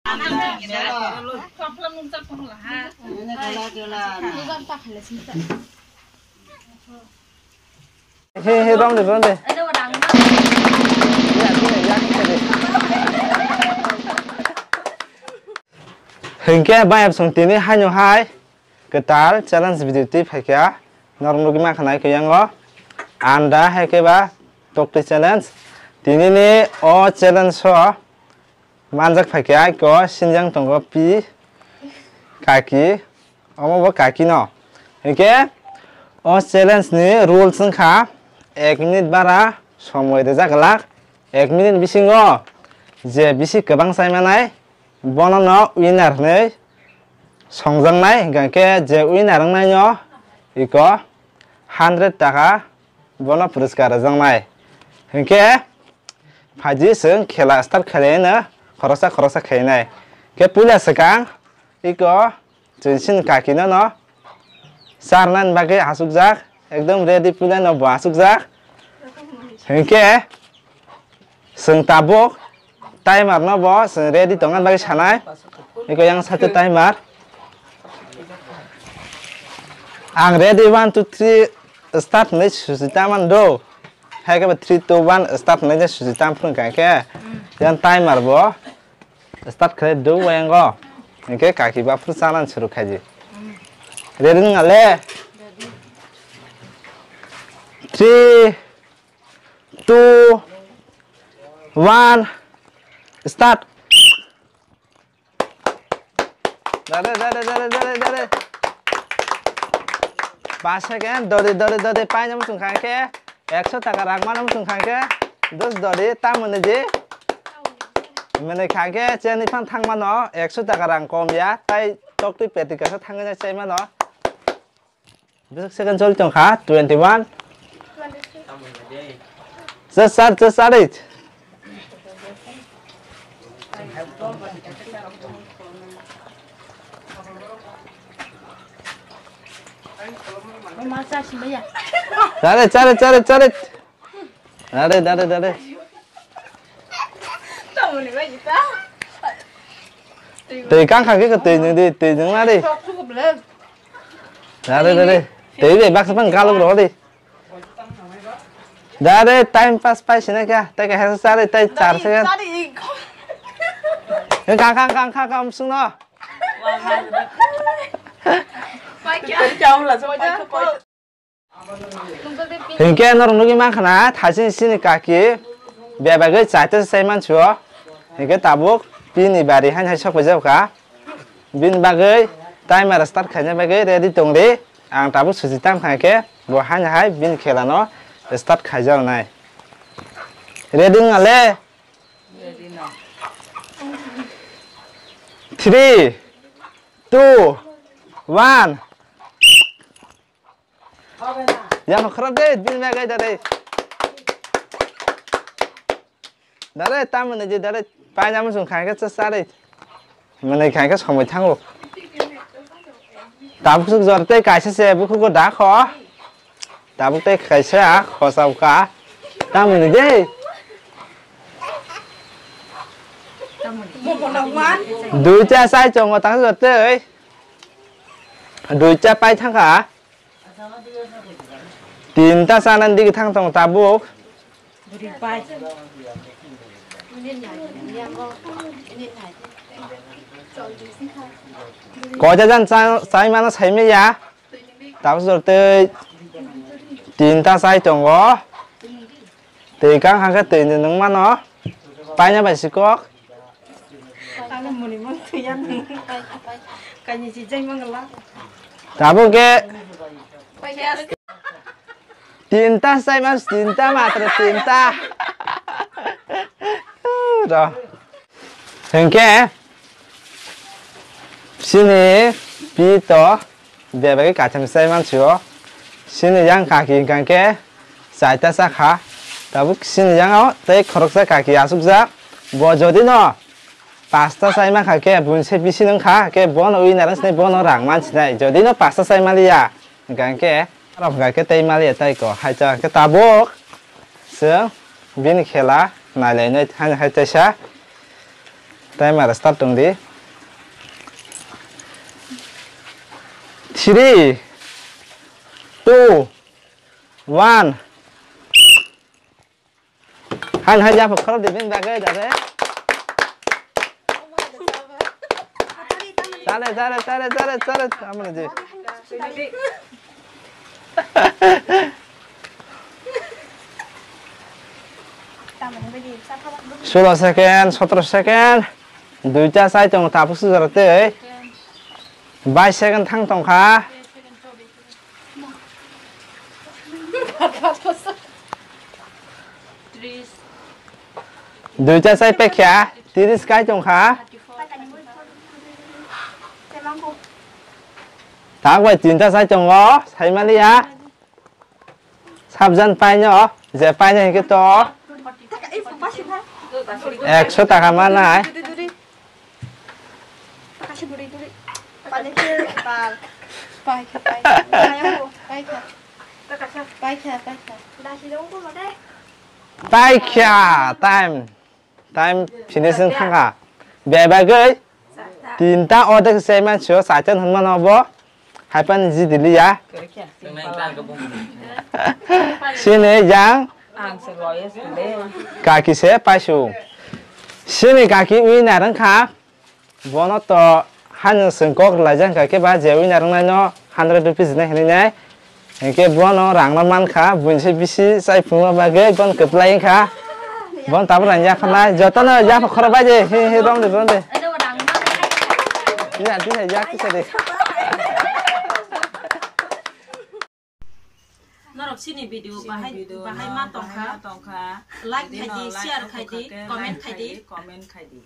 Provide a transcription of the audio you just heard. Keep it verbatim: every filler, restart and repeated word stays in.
He, he, rom de, rom de. Hinkhe bayap song tini haino hai kwtal challenge video twi phaikha norok nugwi mankha nai khe yango anda hai khe ba tokti challenge. Tini ni o challenge o manjak phaikha aiko sinjang tongo pi kaki. Omo bo kaki no. Hinkhe o challenge ni rules wngkha ek minute bara somoi rwjak glak. Ek minute bisingo je bisi kwbang chai manai bono no winner hinwi songjaknai. Hinkhe je winner wngnai no iko hundred taka bono puriskar rwjaknai. Hinkhe phaidi chwng khela start khailai no khoroksa khoroksa khainai. Khe puila swkang iko chwng chini kaki no no charnani bagwi achukjak, ekdom ready puila no bo achukjak. Hinkhe chwng tabuk timer no bo chwng ready tongna bagwi sanai. Iko yang sate timer. Ang ready one, two, three start hinwi susi ta mano do. Hai khe ba three, two, one start hinwi je susi ta phunukha khe. Yang timer bo start khlai do wayango. Hinkhe kaki ba phuru chana suru khaidi. Ready wngya le? Three, two, one, start. Dare, dare, dare, dare, dare. Ba second, dori, dori, dori, paina muchung kha khe, ekso taka rang mana muchung kha khe, dos dori, tamoni di. Mene kha khe, cheni phan thang mano, ekso taka rang kom ya, tai tokti peti kaisa thangwi chai mano. Bisik second choli tong kha, twenty one. Chasar, chasar, eh. Chare, chare, chare, chare. Dare, dare, dare. Tamoni bai ta. Twi kang kha khe twi nung di, twi nung na di. Sok sok bele. Dare, dare. Twi be baksa phan galok ro di. Dare, time pass pai sina kya? Tai ka hesa sare, tai char second. Kang, kang, kang, kang, kang, sung no. Pai kya? Kya hula, so pai kya? Hinkhe norok nugwi mankha na, thaising sini kaki bebagwi chaita se sai mansuo. Hinkhe tabuk pini bari haino hai sok paijak kha. Bini bagwi timer start khaina bagwi ready tong di. Ang tabuk susi tam kha khe bo haino hai bini khela no start khaijaknai. Ready wngya le? Three, two, one. Yang khorok de, bin me gai dare. Dare, tamoni je dare, paina muchung kha khe cha sare. Mane kha khe somoi thango. Tabuk suk jor tei kaisa se bukhugo da kho. Tabuk tei kaisa khosao ka. Tamoni de. Duita sai chongo tang jor tei. Duita pai thangkha. Tinta chana digi thang tong tabuk. Koita jan cha-, chai mano sai maya. Tabuk jor tei tinta chai tongo. Twi kang kha khe twi ni nung mano. Paina bai si kok. Ano muni muni twi ya nung. Kaini si jai mangala. Tabuk khe tinta sai mas tinta matra tinta. Ro. Hinkhe sini pi to bebagwi kaitham sai mansio. Sini yang kaki hingkha khe chaita cha kha. Tabuk sini yang o tei khoroksa kaki achukjak. Bo jodi no pasta sai mankha khe buini se bisi nung kha khe bono winner wng sinai bono rang man sinai. Jodi no pasta sai maliya hingkha khe arok hingkha khe tei maliya tai ko hai cha khe tabuk. Chwng bini khela nailainai thani hai teisa. Timer start tong di. Three, two, one. Han hai japa khoro di bin bagwi dare. Chale, chale, chale, chale, chale, amne di. Sulo second, sotro second, duita chai tongo, tapuk sujaro tei bais second thang tongkha. Duita chai pekha, tiris kai tongkha. Tak bai tinta chai tongo, sai maliya. Sabjan paino, je paino hingke to ekso taka manai. Paikha, time. Time finishing thangkha. Bebagwi tinta ordek se manso saitan hwnmano bo. Haipan ji diliya. Sini yang kaki se paisu. Sini kaki wi narang kha. Bono to hano seng kok laijak kha khe ba je wi narang nai no hundred rupees nai hinwi nai. Hingke bono rangno mankha, buini se bisi chai phunukna bagwi bono kwplai wngkha. Bono tabuk rang yapharnai, jotono yapha khoro bai de, he, he, rom de, rom de. Ya, tisa, ya, tisa de. Norok chini video bahai, bahai ma tongkha. Like khai di, share khai di, comment khai di.